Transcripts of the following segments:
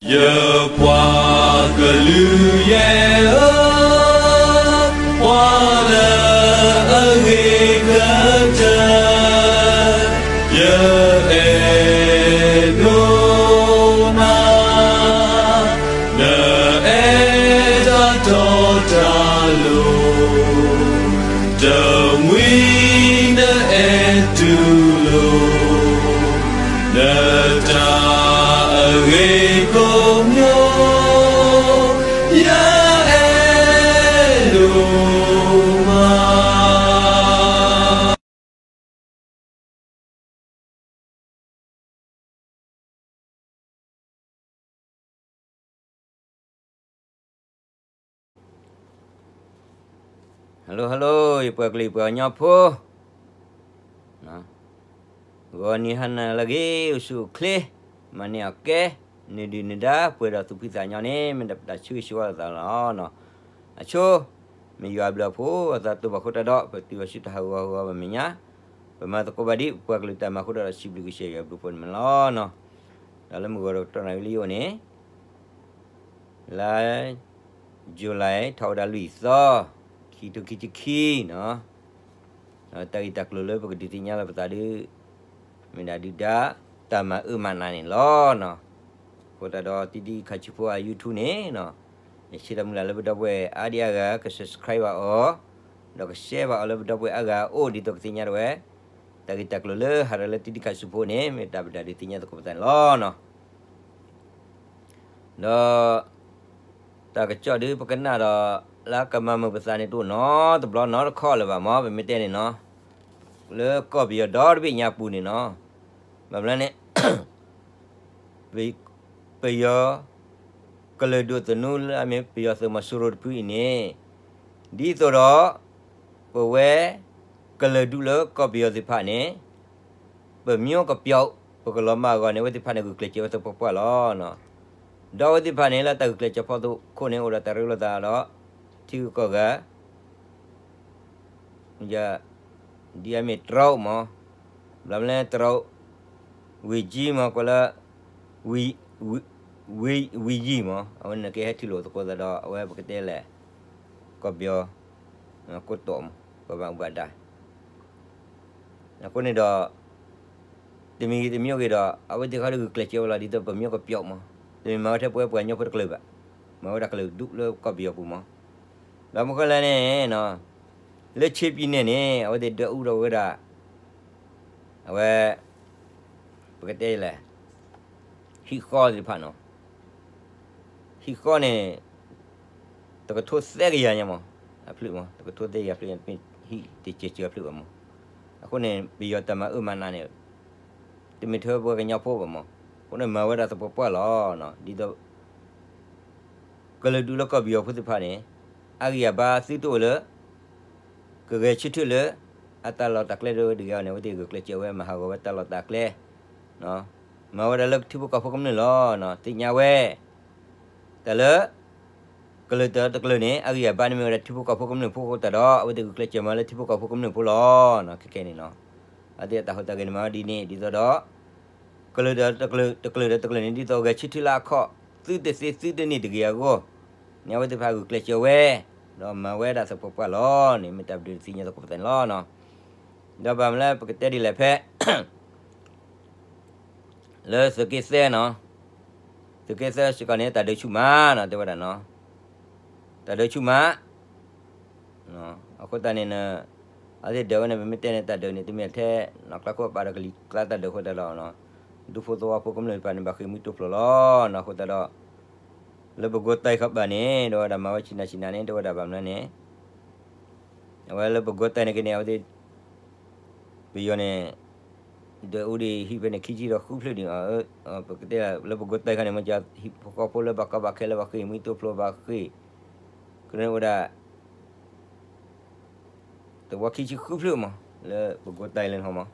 ယပှၤကလုာ်ယဲၢ်ဧၢ, ပှၤလၢအဂ့ၤကတၢၢ်, ယအဲၣ်ဒိးနၤ, နအဲၣ်တၢ်တီတၢ်လိၤ, တမှံၤနအဲၣ်တူၢ်လိာ် နတၢ်အဂ့ၤကိးမံၤ, ယအဲၣ်ဒိးမး. Hello hello, ယပှၤကလုာ်ယပှၤကညီဖိ, ဂီၤနံၤဟါနၤလၢအဂ့ၤ, အိၣ်ဆူၣ်အိၣ်ချ့, မၤန့ၢ်အီၣ်ကဲ, နဒုၣ်နဒါ ပှဲၤဒီးသူၣ်ဖှံသးညီန့ၣ် မ့ၢ်ဒၣ်ပတၢ်ဆၢဂ့ၤဆၢဝါလိာ်သးလီၤ. အဆိ, မ့ၢ်ယွၤအဘျုးအဖှိၣ်အသးတိၢ်ဘၣ်ဃိတၢ်ဒီး ပတုၤအီၤဆူတၢ်ဟးဂီၤဟးဂီၤဘၣ်မဲာ်ညါ, ပမၤသကိးဘၣ်ဒံး ပပှၤကလုာ်တၢ်မၤအဃိဒီး စံးဘျုးကစၢ်ယွၤအဘျုးအဖှိၣ်န့ၣ်လီၤ. ဒီးလၢမုၢ်ဂီၤဒီးကတီၢ်နၣ်ရံၣ်လၢယအိၣ်န့ၣ် လါ July ထီၣ်ဝဲဒၣ်လွံၢ်သီ, ခံထိခံဆံခံနီၤ, တၢ်ဂ့ၢ်တၢ်ကျိၤလၢပကဒုးသ့ၣ်ညါလီၤပသးဒီး မ့ၢ်ဒၣ်ဒုၣ်ဒါ တၢ်မၤအၢမၤနးန့ၣ်လီၤ. အဃိသတးဒီး တံဒံခါဆူဖိအ YouTube န့ၣ်, ယဆၢမုၢ်လၢ်လၢပဒီပုၢ်ဝဲၢ်အါဒံအါဂၤ က subscribe ဘၣ်အီၤ, ဒီးက share ဘၣ်အီၤလၢပဒီပုၢ်ဝဲၢ်အါဂၤအအိၣ် ဒ်သိးကသ့ၣ်ညါတဝဲ တၢ်ဂ့ၢ်တၢ်ကျိၤလၢဟးထီၣ်လၢတံဒံခါဆူဖိန့ၣ် မ့ၢ်တၢ်ပတၢ်ဒုးသ့ၣ်ညါသကိးပသးန့ၣ်လီၤ. ဒီး တၢ်ကစီၣ်ဒုးပကနၣ်ဒီး လၢကမၤမုာ်ပသးန့ၣ်တအိၣ်နီတဘျီနီတခီလၢၤဘၣ်မး ပမ့ၢ်တဲန့ၣ်နီၤ, လၢကီၢ်ပယီၤဒီတဘ့ၣ်ညါပူၤန့ၣ်နီၤ, ဘၣ်မနုၤလဲၣ်န့ၣ် ပယီၤ ကလုာ်ဒူၣ်သနူလၢအမ့ၢ်ပယီၤသုးမီၤစိရိၤတဖုအံၤန့ၣ်, ဒ်သိးဒီး ပဝဲ ကလုာ်ဒူၣ်လၢကီၢ်ပယီၤသ့ၣ်တဖၣ်န့ၣ် ပမျိုးကပျောက် ပကလီၤမၢ်အဂီၢ်န့ၣ် အဝဲသ့ၣ်တဖၣ်န့ၣ် ဂုာ်ကျဲးစၢးဝဲသပှၢ်ပှၢ်လီၤ. ဒီးအဝဲသ့ၣ်တဖၣ်န့ၣ် လၢတၢ်ဂုာ်ကျဲးစၢးဖီခိၣ်န့ၣ် အိၣ်ဒီးတၢ်ရ့လိာ်သးဒီး ထံဂုၤကီၢ်ဂၤ ဒ်အမ့ၢ်တရူးမး, ဘျီမလဲတရူး, ဝံၤကံမး ကွၢ်လၢ ဝံၤယံၤမး, အဝဲန့ၣ်ကဟဲထံၣ်လိာ်သကိးသးဒီး အဝဲပကတဲလဲၣ် ကီၢ်ပယီၤ ကိတိာ်မး ပဘၣ်မူဘၣ်ဒါ အဃိန့ၣ်ဒီး တမံၤဂ့ၤတမံၤဂ့ၤဒီး အဝဲသ့ၣ်ခီဒီးဂုာ်ကျဲးစၢးဝဲလီၤ ဒ်သိးပမျိုးကပျောက်မး, တမ့ၢ်မၤဝဲထဲပဝဲပှၤကညီဖိတကလုာ်ဘၣ်, မၤဝဲဒၣ်ကလုာ်ဒူၣ်လၢကီၢ်ပယီၤပူၤမး, ဒီးမုၢ်ဃီလဲၣ်န့ၣ် လၢ ချင်းပြည်နယ် န့ၣ် အဝဲသ့ၣ်ဒွဲၣ်အူဒီးဝဲဒၣ် အဝဲ ပကတဲလဲၣ် ဟံၣ်ဃီသ့ၣ်တဖၣ်နီၤ, ဟံၣ်ဃီန့ၣ် တကထိသၢကယၤညါမး, အဖျၢၣ်မး တကထိသၢကယၤဖျၢၣ်ညါ တမ့ၢ်ဟံၣ်တစဲးစဲးအဖျၢၣ်ဘၣ်မး, အဃိန့ၣ် ပယီၤတၢ်မၤအၢမၤနးန့ၣ် တမ့ၢ်ထဲပှၤကညီဖိဘၣ်မး, အဃိန့ၣ်မၤဝဲဒၣ်သပှၢ်ပှၢ်လီၤ, ဒ်သိး ကလုာ်ဒူၣ်လၢကီၢ်ပယီၤဖိသ့ၣ်တဖၣ်န့ၣ် အဂံၢ်အဘါသုတအိၣ်လၢ ကဂဲၤဆၢထၢၣ်လၢ အတၢ်လီၢ်တၢ်ကျဲဒၣ်ဝဲတဂ့ၤအီၤန့ၣ် အဝဲသ့ၣ်ဂုာ်ကျဲးစၢးဝဲမၤဟးဂီၤဝဲတၢ်လီၢ်တၢ်ကျဲ, မၤဝဲဒၣ်လၢထံဖိကီၢ်ဖိကမျၢၢ်လီၤ, သ့ၣ်ညါဝဲ တၢ်လၢ ကလုာ်တၢ်တကလုာ်န့ၣ် အဂံၢ်အဘါန့ၣ်မ့ၢ်ဝဲဒၣ်ထံဖိကီၢ်ဖိကမျၢၢ်ဖိအဃိသတးဒီး အဝဲသ့ၣ်ဂုာ်ကျဲးစၢးမၤလၢထံဖိကီၢ်ဖိကမျၢၢ်ဖိလီၤ, ခဲခဲန့ၣ်နီၤ, အဝဲသ့ၣ်အတၢ်ဟူးတၢ်ဂဲၤန့ၣ်မၤဝဲဒ်န့ၣ် ဒ်သိးဒီး ကလုာ်တၢ်တကလုာ် တကလုာ်ဒီးတကလုာ်န့ၣ် ဒ်သိးဂဲၤဆၢထၢၣ်လၢအခီၣ် သုတသ့သုတန့ၢ်တဂ့ၤအဂီၢ်န့ၣ် အဝဲသ့ၣ်တဖၣ်ဂုာ်ကျဲးစၢးဝဲ ဒီးမၤဝဲဒၣ်သပှၢ်ပှၢ်လီၤန့ၣ် မ့ၢ်တၢ်ပဒုးသ့ၣ်ညါသကိးပသးန့ၣ်လီၤ. ဒီးဘၣ်မနုၤလၢပကတဲဒ်လဲၣ်ဖဲ လၢသုးက့သၢနီၤ, သုးက့သၢစ့ၢ်ကီးန့ၣ် တၢ်ဒုးဆူၣ်မးနီၤ တဲဝဲဒၣ်နီၤ, တၢ်ဒုးဆူၣ်မး အဃိသတးန့ၣ် အဝဲသ့ၣ်ဒုးဝဲန့ၣ် ပမ့ၢ်တဲန့ၣ် တၢ်ဒုးန့ၣ် တမ့ၢ်ထဲ နီၢ်ကျါခိၣ်အပာ်ဒီးကလံၤကျါတၢ်ဒုးအဃိသတးဒီး ဒူဖိသဝီဖိကမျၢၢ်တဖၣ်န့ၣ် ဘၣ်ဃ့ၢ်မှံတိဖျိးလီၤနီၤ အဃိသတးဒီး လၢပကိးတၢ်ခီဘၣ်န့ၣ် ဒီးဝဲဒၣ်မၤဝဲဆံးနၤဆံးနၤန့ၣ် တဲဝဲဒၣ်ဘၣ်မနုၤန့ၣ် အဝဲလၢပကိးတၢ်န့ၣ်က့န့ၣ် အဝဲသ့ၣ် ပယီၤန့ၣ် ဒွဲၣ်အူဒံးဟံၣ်ဖဲန့ၣ် ခံဆံဒီးဃုဖျၢၣ်ဒံး ပကတဲလၢပကိးတၢ်ခါန့ၣ် မ့ၢ်ကဟံၣ်ဖိဃီဖိလၢဘၣ်ကီဘၣ်ခဲလၢဘၣ်ဃ့ၢ်မှံတိဖျိးဘၣ်ဃ့ၢ် ကန့ၣ်ဝဲဒၣ် သဝီခံဆံဃုဖျၢၣ်မး လၢပကိးတၢ်လၢန့ၣ်မး,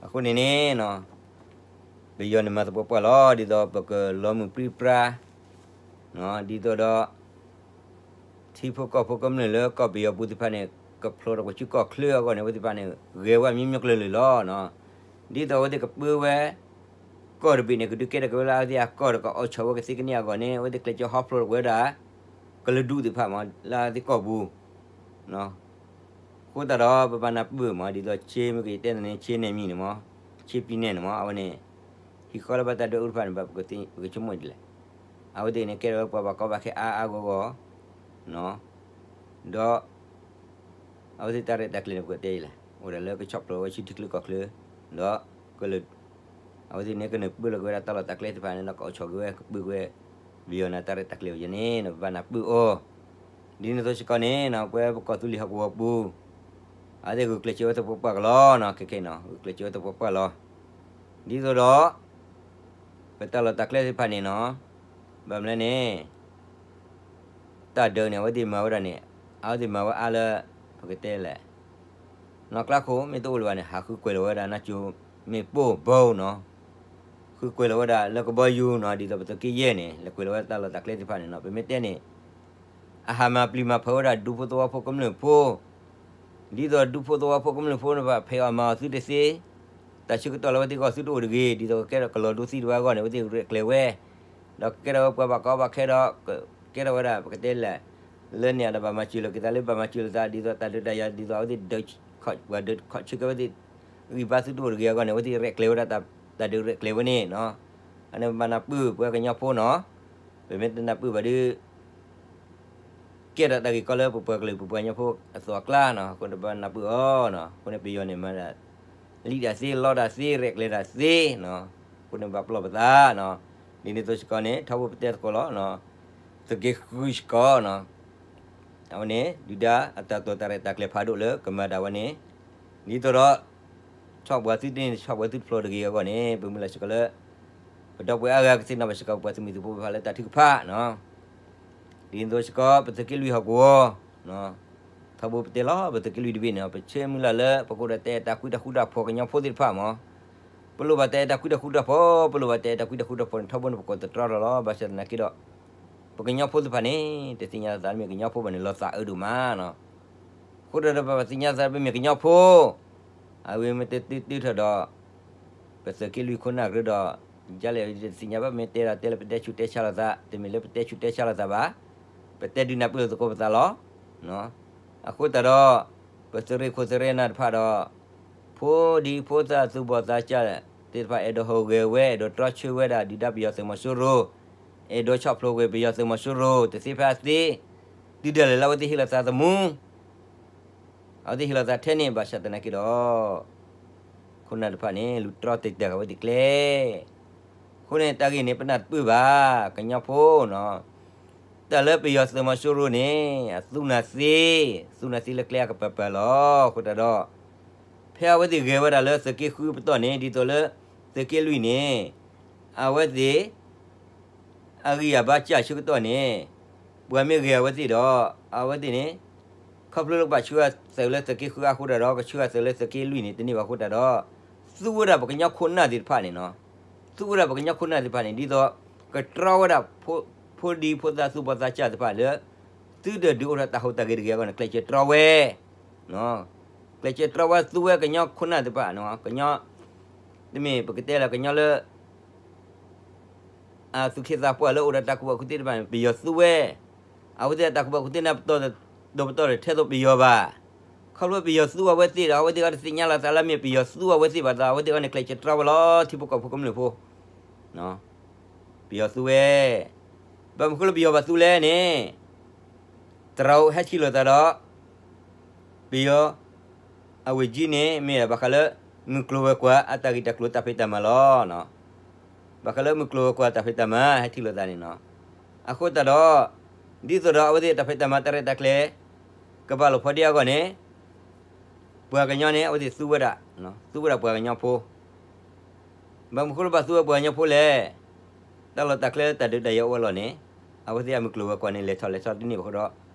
အဃိန့ၣ်န့ၣ် ပယီၤန့ၣ်မၤသပှၢ်ပှၢ်လီၤ ဒ်သိးပကလီၤမုၢ်ပြံပြါ ဒ်သိးဒီး ထံဖိကီၢ်ဖိကမျၢၢ်လၢကီၢ်ပယီၤပူၤသ့ၣ်တဖၣ်န့ၣ် ကဖျိးဒီးကဆူကီၢ်ချၢအဂီၢ်န့ၣ် အဝဲသ့ၣ်တဖၣ်န့ၣ် ဂဲၤဝဲမံၤမံၤကျၢၤလၢာ်လီၤ. ဒ်သိးအဝဲသ့ၣ်ကပၢဝဲ ခိၣ် ကီၢ်တဘ့ၣ်န့ၣ် ကဒုးကဲထီၣ်က့ၤဝဲလၢအဝဲသ့ၣ်အကီၢ်ဒီး ကအိၣ်ဆီၣ်ဝဲကသ့ကန့ၢ်အဂီၢ်န့ၣ် အဝဲသ့ၣ်ကျဲးစၢးဟီဖျိးကွံာ်ဝဲဒၣ် ကလုာ်ဒူၣ်သ့ၣ်တဖၣ်မး လၢအဝဲသ့ၣ်ကီၢ်ပူၤ အဃိသတးဒီး ပဘၣ်နၢ်ပၢၢ်မး ဒ်သိးဆ့မ့ၢ်ကယတဲန့ၣ် ဆ့န့ၣ်မံၤန့ၣ်မး ဆ့ပံနဲၣ်န့ၣ်မး အဝဲန့ၣ် ဟံၣ်ဃီလၢဘၣ်တၢ်ဒုးအိၣ်တဖၣ်န့ၣ် ဘၣ်ပကဆိကမိၣ်ဒ်လဲၣ်. အဝဲသ့ၣ်န့ၣ် ကဲထီၣ်ဝဲပှၤဘၣ်ကီဘၣ်ခဲအါအါဂီၢ်ဂီၢ် ဒီး အဝဲသ့ၣ်တၢ်ရဲၣ်တၢ်ကျဲၤန့ၣ် ပကတဲယလဲၣ် အိၣ်ဒၣ်လၢကဆီၣ်ဖျိးဝဲဆူထံချၢကီၢ်ချၢ ဒီး ကလုာ် အဝဲသ့ၣ်န့ၣ် ကနုာ်ပၢၢ်လီၤက့ၤဝဲဒၣ်တၢ်လီၢ်တၢ်ကျဲသ့ၣ်တဖၣ်န့ၣ် ဒီးကအိၣ်ဆီၣ်က့ၤဝဲ ကပၢၤက့ၤဝဲ ပယီၤန့ၣ် တၢ်ရဲၣ်တၢ်ကျဲၤဝဲယဲန့ၣ် ပဘၣ်နၢ်ပၢၢ်အီၤ ဒ်န့ၣ်အသိးစ့ၢ်ကီးန့ၣ် ပဝဲပကီၢ်သူလ့ၤဟီၣ်ကဝီၤပူၤ အဝဲသ့ၣ်ဂုာ်ကျဲးစၢးဝဲသပှၢ်ပှၢ်ကလီနီၤ ခဲခဲနီၤ ဂုာ်ကျဲးစၢးဝဲသပှၢ်ပှၢ်လီၤ. ဒ်သိးဒီး ပတၢ်လီၢ်တၢ်ကျဲသ့ၣ်တဖၣ်န့ၣ်နီၤ ဘၣ်မနုၤလဲၣ်န့ၣ် တၢ်ဒုးန့ၣ် အဝဲသ့ၣ်မၤဝဲဒၣ်န့ၣ် အဝဲသ့ၣ်မၤဝဲအါလၢ ပကတဲလဲၣ် နီၢ်ကျါခိၣ်မ့ၢ်တအိၣ်လၢၤဘၣ်န့ၣ် ဟးဃုကွဲးလီၤဝဲဒၣ် နၢ်ကၠိမ့ၣ်ပိၢ်ဘိနီၤ ဃုကွဲးလီၤဝဲဒၣ်လၢကဘီယူၤနီၤ ဒ်သိးပသုးက့ယဲၢ်န့ၣ် လဲၤကွဲးလီၤဝဲဒၣ်တၢ်လီၢ်တၢ်ကျဲသ့ၣ်တဖၣ်န့ၣ်နီၤ ပမ့ၢ်တဲန့ၣ် အဟးမၤပျံၤမၤဖုးဝဲဒၣ်ဒူဖိသဝီဖိကမျၢၢ်ဖိ ဒ်သိးဒူဖိသဝီဖိကမျၢၢ်ဖိန့ၣ်ဘၣ် ဖံးအီၣ်မၤအီၣ်သုတသ့, တၢ်ဆၢကတီၢ်လၢအဝဲသ့ၣ်ဂီၢ်သုတအိၣ်တဂ့ၤ, ဒ်သိးကကဲထီၣ်ကလီၤဒိသံတဝဲအဂီၢ်န့ၣ် အဝဲသ့ၣ်ရဲၣ်ကျဲၤဝဲ, ဒီးကကဲထီၣ်ဝဲပှၤဘၣ်ကီဘၣ်ခဲဒီး ကဲထီၣ်ဝဲဒၣ် ပကတဲလဲၣ်, လၢန့ၣ်ဒီးဘၣ်မၤစၢၤလိာ်က့ၤသးလၢဘၣ်မၤစၢၤလိာ်သး ဒ်သိးတၢ်ဒုးတၢ်ယၤ ဒ်သိးအဝဲသ့ၣ်ဒုး ပှၤဒုးခီၣ်ဆၢက့ၤဝဲသ့ၣ် ဂံၢ်ဘါသုတအိၣ်တဂ့ၤအဂီၢ်န့ၣ် အဝဲသ့ၣ်ရဲၣ်ကျဲၤဝဲဒၣ် တၢ်ဒုးရဲၣ်ကျဲၤဝဲန့ၣ်နီၤ, အန့ၣ်ဘၣ်နၢ်ပၢၢ်ပှၤကညီဖိနီၤ, ပမ့ၢ်တနၢ်ပၢၢ်ဘၣ်ဒီး ကဲထီၣ်တၢ်ဂ့ၢ်ကီလၢပပှၤကလုာ်ပပှၤကညီဖိအသိးအကျါနီၤ, အဃိန့ၣ်ဘၣ်နၢ်ပၢၢ်အီၤနီၤ, အဃိန့ၣ်ပယီၤန့ၣ်မၤဒၣ် လံာ်တၢ်သ့ လီတၢ်သ့ ရဲၣ်ကျဲၤတၢ်သ့နီၤ, အဃိန့ၣ်ဘၣ်ပလီၢ်ပသးနီၤ, ဒ်န့ၣ်အသိးစ့ၢ်ကီးန့ၣ် ထီဘိပတဲသကိးလီၤ, သုးက့ဃုစ့ၢ်ကီးနီၤ, အဝဲန့ၣ် ဒုၣ်ဒါအတၢ်တိာ်တၢ်ရဲၣ်တၢ်ကျဲၤဖးဒိၣ်လၢကမၤဒၣ်ဝဲန့ၣ်, ဒ်သိးဒီး ဆီၣ်ပှၤသုတန့ၢ် ဆီၣ်ပှၤသုတဖျိတဂ့ၤအဂီၢ်န့ၣ် ပမုၢ်လၢ်စ့ၢ်ကီးလၢ ပဒီပုၢ်ဝဲၢ်အါဂၤကသ့ၣ်နီၣ်ဘၣ်စ့ၢ်ကီး ပပှၤသုးမုၢ်သုးဖိဖဲလၢတၢ်ထုကဖၣ်နီၤ, ဒ်သိးစ့ၢ်ကီး ပသုးက့လွံၢ်ဟီၣ်ကဝီၤ, ထီဘိပတဲလီၤ ပသုးက့လွံၢ်တဘ့ၣ်န့ၣ် ပဆၢမုၢ်လၢ်လၢ ပကအိၣ်ဒီးတၢ်အဲၣ်တၢ်ကွံတၢ်ဃူတၢ်ဖိးကညီဖိသ့ၣ်တဖၣ်မး, ပလိၣ်ဘၣ်တၢ်အဲၣ်တၢ်ကွံတၢ်ဃူတၢ်ဖိး, ပလိၣ်ဘၣ်တၢ်အဲၣ်တၢ်ကွံတၢ်ဃူတၢ်ဖိးန့ၣ် ထီဘိန့ၣ် ပကီၢ်တတြီထီၣ်လီၤ, ဘၣ်ဆၣ်သနာ်က့ဒီး ပကညီဖိသ့ၣ်တဖၣ်န့ၣ် တသ့ၣ်ညါလီၤသးလၢမ့ၢ်ကညီဖိဘၣ်န့ၣ် လီၤသးအၢဒိၣ်မးနီၤ, အဃိဒီးပဘၣ်သ့ၣ်ညါသးလၢပမ့ၢ်ကညီဖိ, အဝဲမ့ၢ်တတုၤတုၤထီၣ်ဒီး ပသုးက့လွံၢ်ခိၣ်နၢ်ကရၢဒီး ယလဲၣ်တသ့ၣ်ညါဘၣ် မ့ၢ်တဲဒီးတဲလၢပတဲဆူးတဲဆါလိာ်သး, တမ့ၢ်လၢပတဲဆူးတဲဆါလိာ်သးဘၣ်, ပတဲဒုးနၢ်ပၢၢ်လိာ်သကိးပသးလီၤ. အဃိသတးဒီး ပသုးရ့ၣ်ခိၣ်သုးရ့ၣ်နၢ်တဖၣ်ဒီး ဖိဒံဖိသၣ်သူၣ်ဘီၣ်သးစၢ်သ့ၣ်တဖၣ် အဲၣ်ဒိးဟူးဂဲၤဝဲ အဲၣ်ဒိးတြီဆၢဝဲဒၣ် ဒုၣ်ဒါပယီၤသုးမီၤစိရိၤ, အဲၣ်ဒိးဆီၣ်ဖျိးကွံာ်ပယီၤသုးမီၤစိရိၤ တသ့ဖဲအသ့, တုၤဒၣ်လဲာ်လၢအဝဲသ့ၣ်ဟ့ၣ်လီၤသးသမူ အဝဲသ့ၣ်ဟ့ၣ်လီၤသးထဲန့ၣ် ဘၣ်ဆၣ်သနာ်က့ဒီး ခိၣ်နၢ်တဖၣ်န့ၣ် လူၤတြီတ့ၢ်တၢ်ဃာ်ဝဲသ့ၣ်ကျဲ, အဃိန့ၣ် တၢ်ဂ့ၢ်န့ၣ် ပနၢ်တပၢၢ်ဘၣ် ကညီဖိနီၤ, တၢ်လၢပယီၤသုးမီၤစိရိၤန့ၣ် အသူနၢ်သ့, သူနၢ်သ့လၢကျဲအကပၤပၤလီၤ. အဃိသတးဒီး ဖဲအဝဲသ့ၣ်ဂဲၤဝဲဒၣ်လၢသုးက့ဃုပတီၢ်န့ၣ် ဒ်သိးလၢ သုးက့လွံၢ်န့ၣ် အဝဲသ့ၣ် အဂံၢ်အဘါစၢ်ဆၢကတီၢ်န့ၣ် ပှၤမ့ၢ်ဂဲၤအဝဲသ့ၣ်ဒီး အဝဲသ့ၣ်န့ၣ် ခီဖျိလၢကဘၣ်ဆှၢအသုးလၢသုးက့ဃုအဃိသတးဒီး ကဆှၢအသုးလၢသုးက့လွံၢ်န့ၣ် တန့ၢ်ဘၣ်အဃိသတးဒီး သူဝဲဒၣ်ပကညီခိၣ်နၢ်သ့ၣ်တဖၣ်န့ၣ်နီၤ, သူဝဲဒၣ်ပကညီခိၣ်နၢ်သ့ၣ်တဖၣ်န့ၣ် ဒ်သိး ကတြီဝဲဒၣ် ဖိဒံဖိသၣ်သူၣ်ဘီၣ်သးစၢ်သ့ၣ်တဖၣ်လၢ သုတဒုးအိၣ်ထီၣ်တၢ်ဟူးတၢ်ဂဲၤတဂ့ၤအဂီၢ်န့ၣ် ကျဲးစၢးတြီဝဲ ကျဲးစၢးတြီဝဲသူဝဲကညီခိၣ်နၢ်သ့ၣ်တဖၣ်နီၤ, ကညီ တမ့ၢ်ပကတဲလၢကညီလၢ အသူၣ်က့သးပှၢ်လၢအိၣ်ဒီးတၢ်ကူၣ်ဘၣ်ကူၣ်သ့တဖၣ်န့ၣ် ပယီၤသူဝဲ, အဝဲသ့ၣ်အတၢ်ကူၣ်ဘၣ်ကူၣ်သ့န့ၣ် ပတီၢ်ဒီးပတီၢ်ဒီးထဲသိးပယီၤဘၣ်, ခီဖျိပယီၤသူအဝဲသ့ၣ်ဒီး အဝဲသ့ၣ်အီၤတသ့ၣ်ညါလီၤသးလၢမ့ၢ်ပယီၤသူအဝဲသ့ၣ်ဘၣ်သး အဝဲသ့ၣ်အီၤန့ၣ် ကျဲးစၢးတြီဝဲလီၤ ထံဖိကီၢ်ဖိကမျၢၢ်ဖိ ပယီၤသူဝဲ, ဘၣ်မနုၤဃိလၢပယီၤဘၣ်သူလဲၣ်န့ၣ် သရၣ်အိၣ်ဟဲထံၣ်လိာ်သးဒီး ပယီၤ အဝဲၢ်ကၠံန့ၣ် မ့ၢ်ဘၣ်ဃးလၢ မုၢ်ကျိၤဝဲၤကွာ်အတၢ်ဂ့ၢ်တၢ်ကျိၤတၢ်ဖံးတၢ်မၤလီၤ. ဘၣ်ဃးလၢမုၢ်ကျိၤဝဲၤကွာ်တၢ်ဖံးတၢ်မၤ ဟဲထံၣ်လိာ်သးန့ၣ်နီၤ. အဃိသတးဒီး ဒ်သိးဒီးအဝဲသ့ၣ်တၢ်ဖံးတၢ်မၤတၢ်ရဲၣ်တၢ်ကျဲၤ ကဘၣ်လီၤဖီဒံးအဂီၢ်န့ၣ် ပှၤကညီန့ၣ် အဝဲသ့ၣ်သူဝဲဒၣ်, သူဝဲဒၣ်ပှၤကညီဖိ ဘၣ်မနုၤဃိလၢဘၣ်သူဝဲပှၤကညီဖိလဲၣ်. တၢ်လီၢ်တၢ်ကျဲလၢတၢ်ဒုးတၢ်ယၤအိၣ်ဝဲလီၤန့ၣ် အဝဲသ့ၣ်အမုၢ်ကျိၤဝဲၤကွာ်န့ၣ် လဲၤထီၣ်လဲၤထီၣ်တန့ၢ်ဘၣ်ဃိဒီး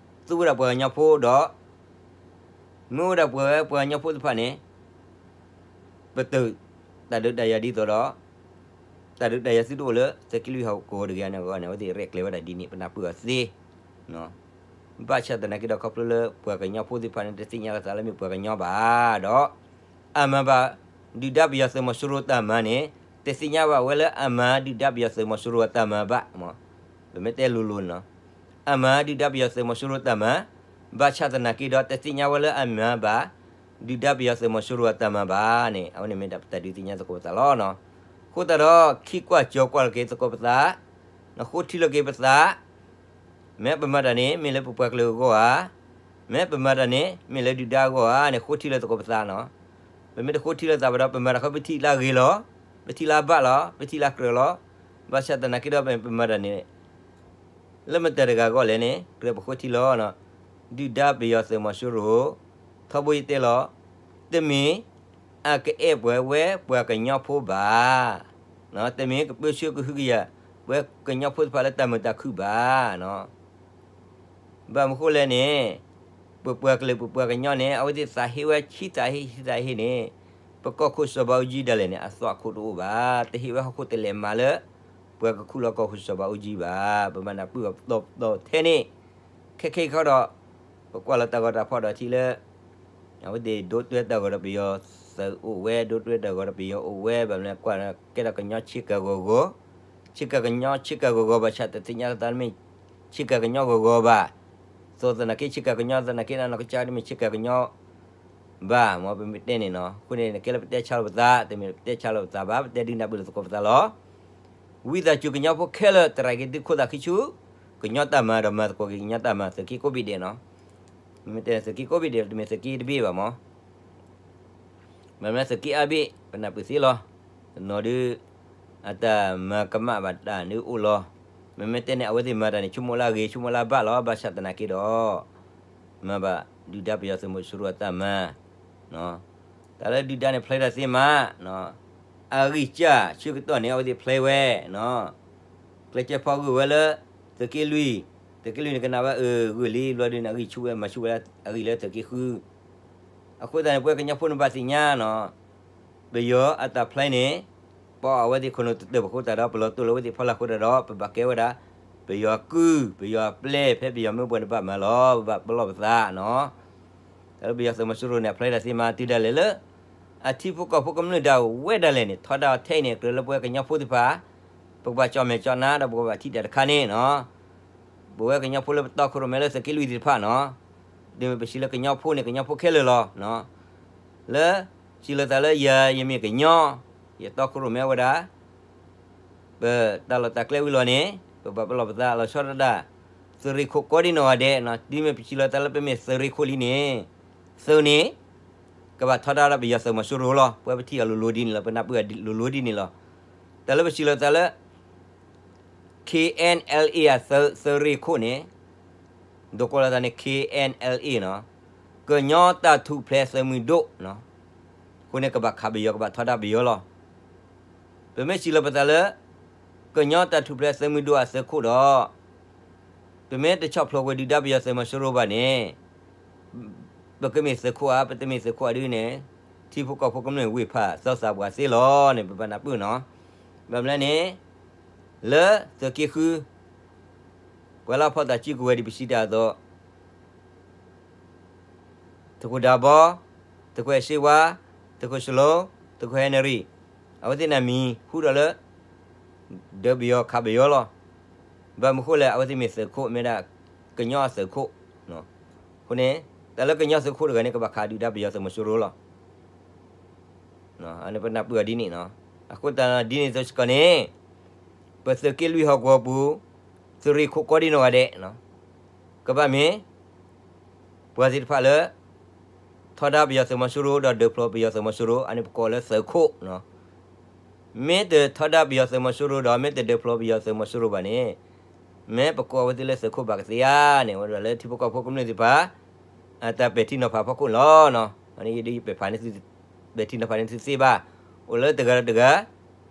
သူဝဲဒၣ်ပှၤကညီဖိဒီး မ့ၢ်ဝဲဒၣ်ပှၤဝဲပှၤကညီဖိသ့ၣ်တဖၣ်န့ၣ် ပတုာ်တၢ်ဒုးတၢ်ယၤဒ်သိးဒီး တၢ်ဒုးတၢ်ယၤသုတအိၣ်လၢ သုးက့လွံၢ်ဟီၣ်ကဝီၤတဂ့ၤန့ၣ်အဂီၢ်န့ၣ် အဝဲသ့ၣ်ရဲၣ်ကျဲၤဝဲဒၣ်ဒ်န့ၣ် ပနၢ်ပၢၢ်အီၤသ့ ဘၣ်ဆၣ်သနာ်က့ဒီး ခီဖျိလၢပှၤကညီဖိသ့ၣ်တဖၣ်န့ၣ် တသ့ၣ်ညါလီၤသးလၢမ့ၢ်ပှၤကညီဘၣ်ဒီး အမၤဘၣ်ဒုၣ်ဒါပယီၤသုးမီၤစိရိၤတၢ်မၤန့ၣ် တသ့ၣ်ညါဘၣ်ဝဲလၢအမၤဒုၣ်ဒါပယီၤသုးမီၤစိရိၤအတၢ်မၤဘၣ်, ပမ့ၢ်တဲလိၤလိၤန့ၣ်လီၤ. အမၤဒုၣ်ဒါပယီၤသုးမီၤစိရိၤတၢ်မၤ, ဘၣ်ဆၣ်သနာ်က့ဒီး တသ့ၣ်ညါဝဲလၢအမၤဘၣ် ဒုၣ်ဒါပယီၤသုးမီၤစိရိၤအတၢ်မၤဘၣ်န့ၣ် အဝဲန့ၣ်မ့ၢ်ဒၣ်ပတၢ်ဒုးသ့ၣ်ညါသကိးပသးလီၤ. အဃိသတးဒီး ခံကွၢ်ကၠီၤကွၢ်လီၤက့ၤသကိးပသး, နဃိထံလီၤက့ၤပသး, မ့ၢ်ပမၤတၢ်န့ၣ် မ့ၢ်လၢပပှၤကလုာ်အဂီၢ်ဧါ, မ့ၢ်ပမၤတၢ်န့ၣ် မ့ၢ်လၢဒုၣ်ဒါအဂီၢ်ဧါန့ၣ် ဃိထံလီၤသကိးပသးန့ၣ်လီၤ. ပမ့ၢ်တဃိထံလီၤသးဘၣ်ဒီး ပမၤတၢ်ဃီပထံၣ်လၢအဂ့ၤလီၤ, ပထံၣ်လၢအဘၣ်လီၤ, ပထံၣ်လၢအကြၢးလီၤ. ဘၣ်ဆၣ်သနာ်က့ဒီး ပမၤတၢ်န့ၣ် လၢမတၤတဂၤအဂီၢ်လဲၣ်န့ၣ် ကြၢးပဃိထံလီၤ. ဒုၣ်ဒါပယီၤသုးမီၤစိရိၤ, ထီဘိယတဲလီၤ, တမ့ၢ်အကအဲၣ်ပှၤဝဲပှၤကညီဖိဘၣ်, တမ့ၢ်ကပၢဆှၢကဟုကယာ် ပှၤကညီဖိတဖၣ်လၢတၢ်မုာ်တၢ်ခုၣ်ဘၣ်. ဘၣ်မနုၤဃိလဲၣ်န့ၣ် ပပှၤကလုာ်ပပှၤကညီန့ၣ် အဝဲသ့ၣ်သးဟ့ဝဲဆံသးဟ့ဆံသးဟ့န့ၣ် ပကီၢ်ခိၣ်စီၤဘးအူကၠံဒၣ်လဲာ်န့ၣ် အသွၣ်ခိၣ်တအိၣ်ဘၣ်, တဟ့ၣ်ဝဲဟီၣ်ခိၣ်တလဲၤမၤလၢ ပှၤကခူၣ်လီၤကီၢ်ခိၣ်စီၤဘးအူကၠံဘၣ်. ပမၤနၢ်ပၢၢ်အီၤပတီၢ်ပတီၢ်ထဲန့ၣ် ခဲခဲအံၤခီဒီး ပကွၢ်လီၤတၢ်ဂီၤတၢ်ဖီၣ်ဒီးထံၣ်လၢ အဝဲသ့ၣ်ဒိတွဲတၢ်ဂီၤဒီးပယီၤသုးအိၣ်ဝဲ, ဒိတွဲတၢ်ဂီၤဒီးပယီၤအိၣ်ဝဲ, ဘၣ်မနုၤကွၢ်ကဲထီၣ်ကညီဆ့ကၤဂီၤဂီၤ, ဆ့ကၤကညီဆ့ကၤဂီၤဂီၤ ဘၣ်ဆၣ်တသ့ၣ်ညါလီၤသးလၢမ့ၢ် ဆ့ကၤကညီဂီၤဂီၤဘၣ်. သိးသနာ်က့ဆ့ကၤကညီသနာ်က့ နီၢ်ကစၢ်တမ့ၢ်ဆ့ကၤကညီဘၣ် မ်ပမ့ၢ်တဲန့ၣ်နီၤ. အဃိန့ၣ် နကဲလၢပတဲဆါလီၤပသး, တမ့ၢ်ပတဲဆါလီၤပသးဘၣ်, ပတဲဒုးနၢ်ပၢၢ်လိာ်သကိးပသးလီၤ. ဝံသးစူၤကညီဖိခဲလၢာ် သရၣ်က့ၤသုခိၣ်သးခံဆူ ကညီတၢ်မၤဒီးမၤသကိးက့ၤကညီတၢ်မၤ သုးက့ကိးဘ့ၣ်ဒဲးနီၤ. မ့ၢ်တဲသုးက့ကိးဘ့ၣ်ဒဲး တမ့ၢ်သုးက့တဘ့ၣ်ဘၣ်မး. မ့မ့ၢ်သုးက့အါဘ့ၣ် ပနၢ်ပၢၢ်သ့လီၤ. တနီၤဒုး အတၢ်မၤကမၣ်ဘၣ်တၢ်ဒုးအိၣ်လီၤ. မ့မ့ၢ်တဲန့ၣ် အဝဲသ့ၣ်မၤတၢ်န့ၣ် ဆိကမိၣ်လၢအဂ့ၤ ဆိကမိၣ်လၢအဘၣ်လီၤ. ဘၣ်ဆၣ်သနာ်က့ဒီး မၤဘၣ်ဒုၣ်ဒါပယီၤသုးမီၤစိရိၤအတၢ်မၤ တၢ်လၢဒုၣ်ဒါန့ၣ် ဖျဲတၢ်သ့မး, အဂံၢ်စၢ်ဆၢကတီၢ်န့ၣ် အဝဲသ့ၣ်ဖျဲဝဲ ကျဲးစၢးဖီဂုာ်ဝဲလၢ သုးက့လွံၢ်, သုးက့လွံၢ်န့ၣ် ကနၣ်ဝဲအဂုာ်လံ ဘျီဒုးန့ၣ် အဂံၢ်ဆူၣ်ဝဲ မၤဆူၣ်ဝဲလၢအဂံၢ်လၢသုးက့ဃု. အဃိသတးန့ၣ် ပဝဲကညီဖိန့ၣ်ဘၣ်သ့ၣ်ညါနီၤ, ပယီၤအတၢ်ဖျဲန့ၣ် ပအီၣ်အဝဲသ့ၣ်ခိၣ်နူာ်တတၢၢ်ဘၣ်အဃိသတးဒီး ပလီၤတိၢ်လၢအဝဲသ့ၣ်ဖီလာ်အဃိသတးဒီး ပဘၣ်ကဲဝဲဒၣ် ပယီၤအကုၢ် ပယီၤအပျဲၢ် ဖဲပယီၤမၢပှၤန့ၣ်ဘၣ်မၤလီၤ ပဘၣ်ပလီၢ်ပသးနီၤ. တၢ်လၢပယီၤသုးမီၤစိရိၤန့ၣ် အဖျဲတၢ်သ့မးတုၤဒၣ်လဲာ်လၢ အထံဖိကီၢ်ဖိကမျၢၢ်ဒၣ်ဝဲဒၣ်လဲာ်န့ၣ် ထီဒါအီၤထဲအံၤန့ၣ် ကြၢးလၢပဝဲကညီဖိသ့ၣ်တဖၣ် ပကဘၣ်ကၠီၣ်မဲာ်ကၠီၣ်နါဒီးပကဘၣ်ထံၣ်တၢ်တခါန့ၣ်နီၤ. ပဝဲကညီဖိလၢပတီခိၣ်ရိၣ်မဲလၢသုးက့လွံၢ်သ့ၣ်တဖၣ်နီၤ, ဒ်မ့ၢ်ပစံးလၢကညီဖိန့ၣ် ကညီဖိခဲလၢာ်လီၤ. လၢ စံးလီၤသးလၢယၤ ယမ့ၢ်ကညီ, ယတီခိၣ်ရိၣ်မဲဝဲဒၣ် ပတၢ်လီၢ်တၢ်ကျဲဝံၤလီၤန့ၣ် ပဘၣ်ပလီၢ်ပသးလီၤဆီဒၣ်တၢ် သုးရ့ၣ်ခိၣ်ကိးဒံနီၢ်ဂၤဒဲးနီၤ. ဒ်မ့ၢ်ပစံးလီၤသးလၢပမ့ၢ်သုးရ့ၣ်ခိၣ်လံန့ၣ် သုးန့ၣ် ကဘၣ်ထီဒါဒီးပယီၤသုးမီၤစိရိၤလီၤ. ပဝဲပထံၣ်အီၤလိၤလိၤဒ်န့ၣ်လီၤ, ပနၢ်ပၢၢ်အီၤလိၤလိၤဒ်န့ၣ်လီၤ. တၢ်လၢပစံးလီၤသးလၢ ခ့ၣ်အဲၣ်ၣ်အဲလ်အ့ အသုးရ့ၣ်ခိၣ်န့ၣ် ဒိးကွဲးလီၤသးန့ၣ် ခ့ၣ်အဲၣ်ၣ်အဲလ်အ့နီၤ, ကညီတၢ်ထူၣ်ဖျဲးသုးမုၢ်ဒိၣ်နီၤ. အဃိန့ၣ် ကဘၣ်ခးပယီၤ ကဘၣ်ထီဒါပယီၤလီၤ. ပမ့ၢ်စံးလီၤပသးလၢ ကညီတၢ်ထူၣ်ဖျဲးသုးမုၢ်ဒိၣ်အသုးခိၣ်ဒီး ပမ့ၢ်တဆီၣ်ဖျိးကွံာ်ဒုၣ်ဒါပယီၤသုးမီၤစိရိၤဘၣ်န့ၣ် ပကမ့ၢ်သုးခိၣ်ဧါ ပတမ့ၢ်သုးခိၣ်ဧါဒ်န့ၣ် ထံဖိကီၢ်ဖိကမျၢၢ်ဝ့ၢ်ဖးသီသးပှၤသ့လီၤန့ၣ် ပဘၣ်နၢ်ပၢၢ်နီၤ. ဘၣ်မနုၤလဲၣ်န့ၣ် လၢသုးက့ဃု ပှၤလၢအဖီၣ်တၢ်စုကဝဲၤဒံးပစံးတၢ်အသိး သုးခိၣ်ဒၢဘီ, သုးခိၣ်အဲၣ်စ့ဝါ, သုးခိၣ်စလိ, သုးခိၣ်ဟဲနရံၣ်, အဝဲသ့ၣ်န့ၣ်မံၤဟူထီၣ်လၢ ဒၢပယီၤခးပယီၤလီၤ. ဘၣ်မနုၤဃိလဲၣ် အဝဲသ့ၣ်မ့ၢ်သုးခိၣ် မ့ၢ်ဒၣ်ကညီအသုးခိၣ်. အဃိန့ၣ် တၢ်လၢကညီသုးခိၣ်တဂၤန့ၣ် ကဘၣ်ခးဒုၣ်ဒါပယီၤသုးမီၤစိရိၤလီၤ. အန့ၣ်ပနၢ်ပၢၢ်အီၤဒ်န့ၣ်နီၤ. အဃိသတးဒ်န့ၣ်အသိးစ့ၢ်ကီးန့ၣ် ပသုးက့လွံၢ်ဟီၣ်ကဝီၤပူၤ သုးရ့ၣ်ခိၣ်ကိးဒံနီၢ်ဂၤဒဲး ကဘၣ်မ့ၢ် ပှၤသ့ၣ်တဖၣ်လၢ ထီဒါပယီၤသုးမီၤစိရိၤဒီးဒၢးဖျိးပယီၤသုးမီၤစိရိၤ အန့ၣ်ပကိးလၢသုးခိၣ်. မ့ၢ်တထီဒါပယီၤသုးမီၤစိရိၤဒီး မ့ၢ်တဒၢးဖျိးပယီၤသုးမီၤစိရိၤဘၣ်န့ၣ် မ့ၢ်ပကိးအဝဲသ့ၣ်လၢသုးခိၣ်ဘၣ်ကသ့ဧါန့ၣ် အိၣ်ဒၣ်လၢထံဖိကီၢ်ဖိကမျၢၢ်သ့ၣ်တဖၣ် အတၢ်ပဲာ်ထံနီၤဖးဖီခိၣ်န့ၣ်လီၤ. အန့ၣ်ယဒုးယပဲာ်ဖးန့ၣ်သု ပဲာ်ထံနီၤဖးန့ၣ်သုသ့ဘၣ်. အိၣ်လၢတဂၤဒီးတဂၤ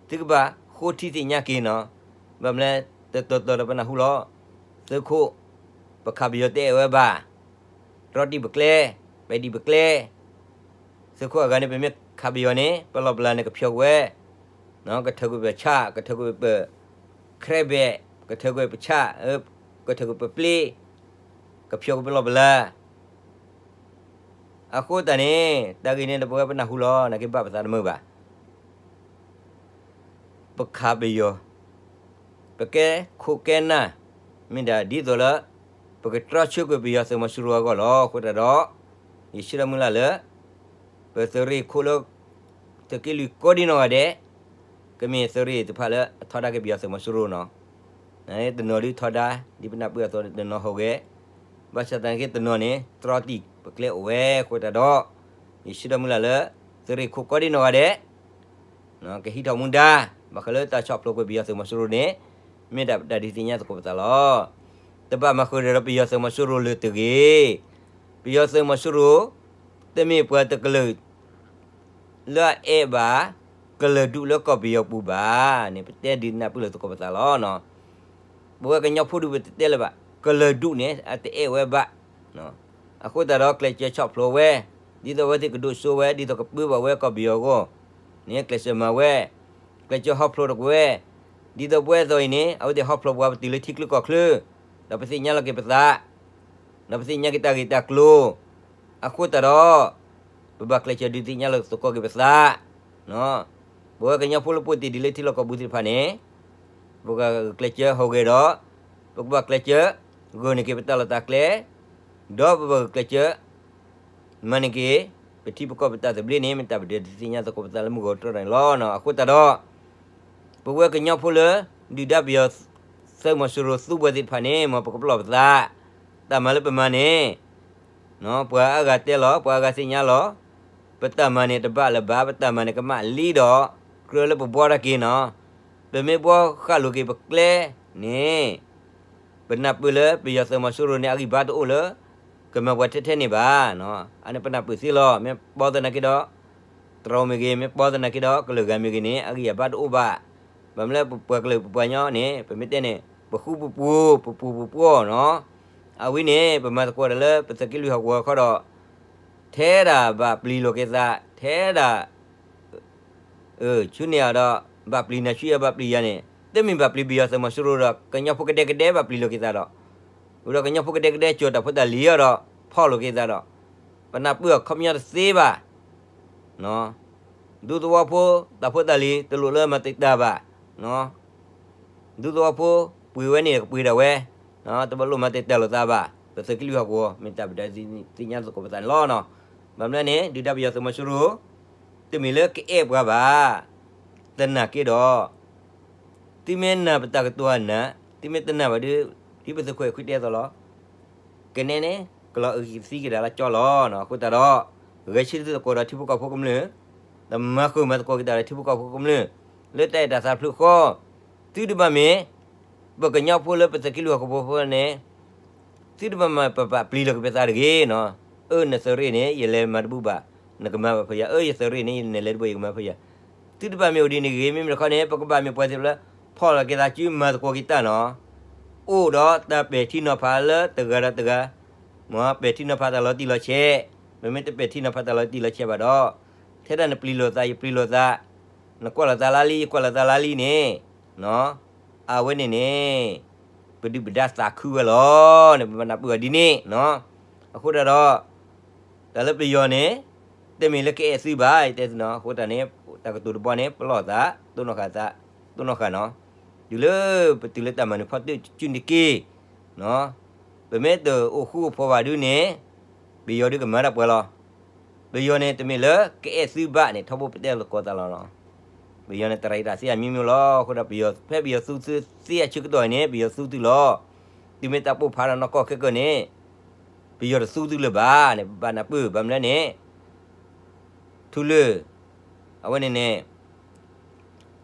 သုကဘၣ်ဃိထံသ့ၣ်ညါက့ၤနီၤ. ဘၣ်မနုၤလဲၣ် တတီၤတီၤဒီးပနၢ်ဟူလီၤ. သုးခိၣ် ပခးပယီၤတအဲၣ်ဝဲဘၣ်. တြီတံၢ်ပကျဲ, ပဲာ်ဒံၣ်ပကျဲ, သုးခိၣ်အဂၤန့ၣ် ပမ့ၢ်ခးပယီၤန့ၣ် ပလီၢ်ပလၤန့ၣ်ကဖျီကွံာ်ဝဲ, ကထၢကွံာ်ပဆၣ်, ကထၢကွံာ်ပ ခရဲဘဲး, ကထၢကွံာ်ပဆၣ်, ကထၢကွံာ်ပပျ့ၤ, ကဖျီကွံာ်ပလီၢ်ပလၤ. အဃိသတးန့ၣ် တၢ်ဂ့ၢ်န့ၣ်ဒီးပဝဲပနၢ်ဟူလီၤ နာ်က့ဘၣ်ပသးတမုာ်ဘၣ်. ပခးပယီၤ, ပကဲခိးကဲနၢ်, မ့ၢ်ဒၣ်ဒ်သိးလၢ ပကတြီဆၢကွံာ်ပယီၤသုးမီၤစိရိၤအဂီၢ်လီၤ. အဃိသတးဒီး ယဆၢထၢၣ်မုၢ်လၢ်လၢ ပသုးရ့ၣ်ခိၣ်လၢ သုးက့လွံၢ်ကိးဒံနီၢ်ဂၤဒဲး ကမ့ၢ်သုးရ့ၣ်တဖၣ်လၢအထီဒါက့ၤပယီၤသုးမီၤစိရိၤနီၤ. တနီၤဒုးထီဒါ ဒ်ပနၢ်ပၢၢ်အသိး တနီၤဟူးဂဲၤ, ဘၣ်ဆၣ်သနာ်က့တနီၤန့ၣ် တြီတံၢ်ပကျဲအိၣ်ဝဲအဃိသတးဒီး ယဆၢထၢၣ်မုၢ်လၢ်လၢ သုးရ့ၣ်ခိၣ်ကိးဒံနီၢ်ဂၤဒဲး ကဟံးထီၣ်မူဒါ ဘၣ်ဃးလၢတၢ်ဆီၣ်ဖျိးကွံာ်ပယီၤသုးမီၤစိရိၤန့ၣ် မ့ၢ်ဒၣ်ပတၢ်ဒုးသ့ၣ်ညါသကိးပသးလီၤ. တဘၣ်မၤဃုာ်ဒီးပယီၤသုးမီၤစိရိၤလၢၤတဂ့ၤ. ပယီၤသုးမီၤစိရိၤ တမ့ၢ်ပှၤတကလုာ် လၢအအဲၣ်ဘၣ် ကလုာ်ဒူၣ်လၢကီၢ်ပယီၤပူၤဘၣ်န့ၣ် ပတဲဒုးနၢ်ပၢၢ်လိာ်သကိးပသးလီၤ. ပဝဲကညီဖိဒုး ပတတဲလၢၤဘၣ် ကလုာ်ဒူၣ်န့ၣ် အတအဲၣ်ဝဲဘၣ်. အဃိသတးဒီး ကျဲးစၢးဆီၣ်ဖျိးဝဲ, ဒ်သိးအဝဲသ့ၣ်ကဒိၣ်စိဝဲ ဒ်သိးကပၢဘၣ်ဝဲကီၢ်ပယီၤအဂီၢ်န့ၣ် ကျဲးစၢးမၤဝဲ, ကျဲးစၢးဟီဖျိးတကဝဲ, ဒ်သိးပဝဲအသိးအံၤန့ၣ် အဝဲသ့ၣ်ဟီဖျိးပှၤ ပတုၤလၢထံချၢကီၢ်ချၢ, ဒီးပသ့ၣ်ညါလီၤက့ၤပသး ဒီးပသ့ၣ်ညါက့ၤတၢ်ဂ့ၢ်တၢ်ကျိၤ, အဃိသတးဒီး ပဘၣ်ကျဲးစၢးဒုးသ့ၣ်ညါလီၤသကိးက့ၤပသး, ပဝဲကညီဖိလၢပအိၣ်တ့ၢ်ဒံးလၢထံလီၢ်ကီၢ်ပူၤသ့ၣ်တဖၣ်န့ၣ် ပကကျဲးစၢးဟူးဂဲၤဒီး ပကဘၣ်ကျဲးစၢး ဂၢၢ်န့ၢ်က့ၤပတၢ်လီၢ်တၢ်ကျဲ, ဒီးပဘၣ်ကျဲးစၢး မၤန့ၢ်က့ၤ ပထံပကီၢ်ပတၢ်သဘျ့န့ၣ် မ့ၢ်တၢ်ပဒုးသ့ၣ်ညါသကိးပသးလၢမုၢ်ဂီၤတြီန့ၣ်လီၤ. အဃိသတးဒီး ပဝဲကညီဖိလၢ ဒုၣ်ဒါပယီၤသုးမီၤစိရိၤသူဘီသ့ၣ်တဖၣ်န့ၣ် မ်ပကပလီၢ်ပသး, တၢ်မၤလၢပမၤန့ၣ် ပှၤအါဂၤတဲလီၤ ပှၤအါဂၤသ့ၣ်ညါလီၤ, ပတၢ်မၤန့ၣ်တဘၣ်လၢၤဘၣ် ပတၢ်မၤန့ၣ်ကမၣ်လံဒီး ကြၢးလၢပဘှီထီၣ်က့ၤနီၤ, ပမ့ၢ်ဘှီဃာ်လိာ်က့ၤပကျဲန့ၣ် ပနၢ်ပၢၢ်လၢပယီၤသုးမီၤစိရိၤန့ၣ် အဂံၢ်ဘါတအိၣ်လၢ ကမၤပှၤထဲထဲန့ၣ်ဘၣ်, အန့ၣ်ပနၢ်ပၢၢ်သ့လီၤ. မ့ၢ်ဘှီသနာ်က့ဒီး တရူးမ့ၢ်ဂ့ၤ မ့ၢ်ဘှီသနာ်က့ဒီး ကလုာ်ဂၤမ့ၢ်ဂ့ၤန့ၣ် အဂံၢ်အဘါတအိၣ်ဘၣ်. ဘၣ်မနုၤလၢပပှၤကလုာ်ပပှၤကညီန့ၣ် ပမ့ၢ်တဲန့ၣ် ပဃူပပူၤ ပပူၤပပှီၤနီၤ, အဝဲန့ၣ် ပမၤသကိးတၢ်လၢပသုးက့လွံၢ်ဟီၣ်ကဝီၤအခီဒီး ထဲဒၣ်ဘၣ်ပျံၤလိာ်က့ၤသး ထဲဒၣ် ဆူန့ၣ်အဒီး ဘၣ်ပျံၤနၤဆူယၤ ဘၣ်ပျံၤယၤန့ၣ် တမ့ၢ်ဘၣ်ပျံၤပယီၤသုးမီၤစိရိၤဒီး ကညီဖိကဒဲကဒဲဘၣ်ပျံၤလိာ်က့ၤသးဒီး ဝံၤဒီးကညီဖိကဒဲကဒဲ ကၠီၤတၢ်ဖိတၢ်လံၤအီၤဒီး ဖီၣ်လိာ်က့ၤသးဒီး ပနၢ်ပၢၢ်အခီပညီတသ့ဘၣ်. ဒူသဝီဖိ တၢ်ဖိတၢ်လံၤ တလိၣ်လၢမၤတံာ်တာ်ဘၣ်. ဒူသဝီဖိ ပှ့ၤဝဲန့ၣ်ကပှ့ၤဒၣ်ဝဲ, တဘၣ်လိၣ်မၤတံာ်တာ်လိာ်သးဘၣ်. ပသုးက့လွံၢ်ဟီၣ်ကဝီၤ မ့ၢ်တၢ်ပဒုးသ့ၣ်ညါသကိးပသးန့ၣ်လီၤ. ဘၣ်မနုၤန့ၣ် ဒုၣ်ဒါပယီၤသုးမီၤစိရိၤ တမ့ၢ်လၢကအဲၣ်ပှၤဘၣ်. သနာ်က့ဒီး သုမ့ၢ်နာ်ပတၢ်ကတိၤအနၢ်, သုမ့ၢ်တနာ်ဘၣ်ဒီး ဒ်ပသုးခိၣ်အဲၣ်ခွံတဲအသိးလီၤ. ကနဲန့ၣ် ကလီၤအဂံၢ်သံက့ၤဒၣ်လၢကၠီလီၤ. အဃိသတးဒီး ဂဲၤဆၢထၢၣ်သကိးဒီးထံဖိကီၢ်ဖိကမျၢၢ်, ဒီးမၤဃုာ်မၤသကိးက့ၤတၢ်ဒီးထံဖိကီၢ်ဖိကမျၢၢ် လၢတၢ်အဲၣ်တၢ်သးဖျုးဃီ, သုတဘၣ်မ့ၢ် ပကညီဖိလၢပသုးက့လွံၢ်ဟီၣ်ကဝီၤဖိန့ၣ် သုတဘၣ်မၤပပာ်ပျံၤလီၤက့ၤပသးတဂ့ၤနီၤ. အၢ နသုးရ့ၣ်န့ၣ် ယလဲၤမၤတဘူၣ်ဘၣ်, နကမၤဘၣ်ဖဲယၤ, အၢ ယသုးရ့ၣ်န့ၣ် ယလဲၤတဘူၣ် ယကမၤဖဲယၤ. သုတဘၣ်မ့ၢ်အိၣ်ဒ်န့ၣ်ဂ့ၤ, မ့မ့ၢ်တခီန့ၣ် ပကဘၣ်မ့ၢ်ပှၤသ့ၣ်တဖၣ်လၢ ဖီၣ်လီၤက့ၤသးစုမၤသကိးက့ၤတၢ်နီၤ. အိၣ်ဒီးတၢ်ပဲာ်ထံနီၤဖးလၢတဂၤဒီးတဂၤ, မ်ပဲာ်ထံနီၤဖးတၢ်လီၤတံၢ်လီၤဆဲး, ပမ့ၢ်တပဲာ်ထံနီၤဖးတၢ်လီၤတံၢ်လီၤဆဲးဘၣ်ဒီး ထဲဒၣ်နပျံၤလိာ်သး ယပျံၤလိာ်သး, နကွၢ်လိာ်သးလါလံ ယကွၢ်လိာ်သးလါလံန့ၣ် အဝဲန့ၣ်န့ၣ် ပဒုၣ်ပဒါသးခုဝဲလီၤန့ၣ် ပဘၣ်နၢ်ပၢၢ်အီၤဒ်န့ၣ်. အဃိသတးဒီး တၢ်လၢပယီၤန့ၣ် တမ့ၢ်လၢကအဲၣ်သုဘၣ် ယတဲသုနီၤ. အဃိသတးန့ၣ် တၢ်ကတိၤတဘီန့ၣ် ပလီၢ်သး တိၢ်နီၣ်ဃာ်သး တိၢ်နီၣ်ဃာ်နီၤ. တုၤလၢပတုၤလၢတၢ်မၤနၢၤဖီတၢၣ်စုန့ၣ်တက့ၢ် ပမ့ၢ်တအိၣ်ဃူအိၣ်ဖိးဘၣ်ဒုန့ၣ် ပယီၤဒုကမၤတၢ်ပှဲၤလီၤ. ပယီၤန့ၣ် တမ့ၢ်လၢကအဲၣ်သုဘၣ်န့ၣ် ထီဘိပတဲသကိးသးလီၤနီၤ. ပယီၤန့ၣ် တရံးတၢ်သ့အမံၤမံၤလီၤ. အဃိဒီးပယီၤ ဖဲပယီၤသူသုသ့အဆၢကတီၢ်အံၤန့ၣ် ပယီၤသူသုလီၤ. တုၤမ့ၢ်တၢ်ပိၢ်ဖးဒီးနီၢ်ကီၢ်ခဲကၢန့ၣ် ပယီၤတသူသုလၢၤဘၣ်န့ၣ် ပဘၣ်နၢ်ပၢၢ် ဘၣ်မနုၤလဲၣ်န့ၣ် ထူလၢ အဝဲန့ၣ်န့ၣ်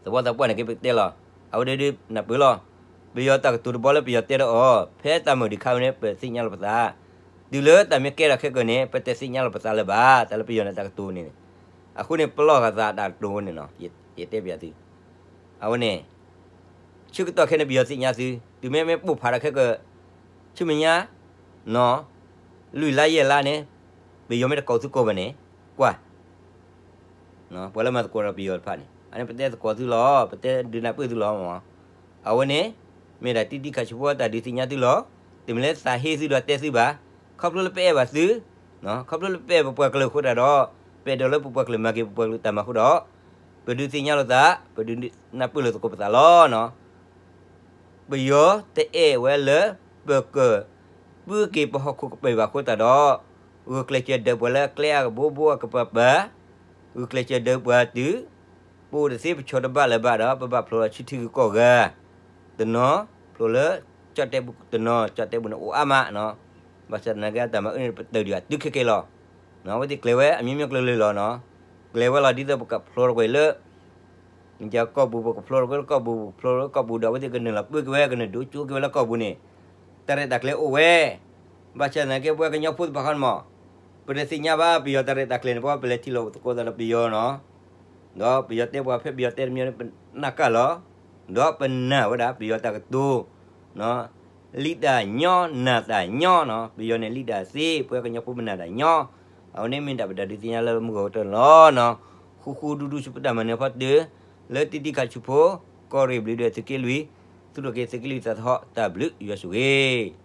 သဝီသးပှၢ်န့ၣ်က့ၤပကတဲလီၤ. အဝဲဒၣ်ဒုးနၢ်ပၢၢ်လီၤ. ပယီၤတၢ်ကတိၤတဘီလၢပယီၤတဲဒီးအီၤ ဖဲတၢ်မုာ်ဒံးခါဝဲန့ၣ် ပသ့ၣ်ညါလီၤပသး, တုၤလၢတၢ်မ့ၢ်ကဲထီၣ်ခဲကၢန့ၣ် ပတသ့ၣ်ညါလီၤပသးလၢၤဘၣ်. တၢ်လၢပယီၤန့ၣ်တၢ်ကတိၤန့ၣ် အဃိန့ၣ် ပလီၢ်ဃာ်သးတၢ်ကတိၤန့ၣ်နီၤ ယတဲပျးသု အဝဲန့ၣ် ဆၢကတီၢ်ခဲန့ၣ် ပယီၤသ့ၣ်ညါသု, တုၤမ့ၢ်မ့ၢ်ပိၢ်ဖးဒီးခဲကၢ ဆူမဲာ်ညါ နီၤ လွံၢ်လါယဲၢ်လါန့ၣ် ပယီၤမ့ၢ်တကိးသုကိးဘၣ်န့ၣ် ကွၢ် ပှၤလၢမၤသကိးဒီးပယီၤတဖၣ်န့ၣ် အန့ၣ်ပတဲသကိးသုလီၤ ပတဲဒုးနၢ်ပၢၢ်သုလီၤမး. အဝဲန့ၣ် မ့ၢ်ဒၣ်တံၤတံၤခးဆူဖိတၢ်ဒုးသ့ၣ်ညါသုလီၤ. တမ့ၢ်လၢသးဟ့သုဒီးတဲသုဘၣ်. ခီဖျိလၢပအဲၣ်ဘၣ်သု, ခီဖျိလၢပအဲၣ်ပပှၤကလုာ်အဃိသတးဒီး ပအဲၣ်ဒိးလၢပပှၤကလုာ်မၤက့ၤပပှၤကလုာ်တၢ်မၤအဃိဒီး ပဒုးသ့ၣ်ညါလိာ်သး, ပဒုးနၢ်ပၢၢ်လိာ်သကိးပသးလီၤနီၤ. ပယီၤတအဲၣ်ဝဲလၢ ပက ပုၢ်က့ၤပဟီၣ်ခိၣ်ကပၤဘၣ်အဃိသတးဒီး, ဂုာ်ကျဲးစၢးဒုးပှၤလၢအကျဲအကဘိဘိအကပၤပၤ, ဂုာ်ကျဲးစၢးဒုးပှၤတုၤ ပအိၣ်တသ့ပဆီတဘၣ်လၢၤဘၣ်ဒီး ပဘၣ်ဖျိလီၤဆံထံဂုၤကီၢ်ဂၤ, တနီၤ ဖျိလၢ ကၠီၣ်တဲၣ်ပူၤတနီၤ, ကၠီၣ်တဲၣ်ပူၤန့ၣ်အိၣ်အါမးနီၤ. ဘၣ်ဆၣ်သနာ်က့အတၢ်မၤအၢန့ၣ် ပတုာ်ဒံးအတုၤခဲကဲလီၤ. အဝဲသ့ၣ်ကျဲၤဝဲအမျိုးမျိုးကျဲၤလၢာ်လီၤနီၤ. ကျဲၤဝဲလီၤဒ်သိးပကဖျိတကွံာ်လၢ ကီၢ်ပူၤ, ပကဖျိတကွံာ်လၢကီၢ်ပူၤ, ပကဖျိလၢကီၢ်ပူၤဒီး အဝဲသ့ၣ်ကနုာ်လီၤပၢက့ၤဝဲ, ကနုာ်ဒိကၠိက့ၤဝဲလၢကီၢ်ပူၤန့ၣ်, တၢ်ရဲၣ်တၢ်ကျဲၤအိၣ်ဝဲ. ဘၣ်ဆၣ်သနာ်က့ပဝဲကညီဖိသ့ၣ်တဖၣ်ခီန့ၣ်မး, ပတသ့ၣ်ညါဘၣ်ပယီၤတၢ်ရဲၣ်တၢ်ကျဲၤန့ၣ်, ပဝဲပလဲၤထံၣ်လိာ်သကိးသးဒီးပယီၤနီၤ. ဒီးပယီၤတဲပှၤဖဲပယီၤတဲတမံၤန့ၣ် ပနၢ်ကၢ်လီၤ. ဒီးပနာ်ဝဲဒၣ်ပယီၤတၢ်ကတိၤ လံတၢ်ညီ, နာ်တၢ်ညီနီၤ. ပယီၤန့ၣ်လံတၢ်သ့, ပဝဲကညီဖိပနာ်တၢ်ညီ. အဝဲန့ၣ်မ့ၢ်ဒၣ်ပတၢ်ဒုးသ့ၣ်ညါလၢမုၢ်ဂီၤကတၢၢ်န့ၣ်လီၤနီၤ. ဃူဃူဒူဒူဆူပတၢ်မၤနၢၤဖီတၢၢ်, လၢတံတံခးဆူဖိ, ကီၢ်ရ့ၣ်ဘျုးဒွဲၣ်သုးက့လွံၢ်, သူၣ်ထီၣ်က့ၤသုးက့လွံၢ်သးသဟီၣ်, တၢ်ဘျုးယွၤဆိၣ်ဂ့ၤ.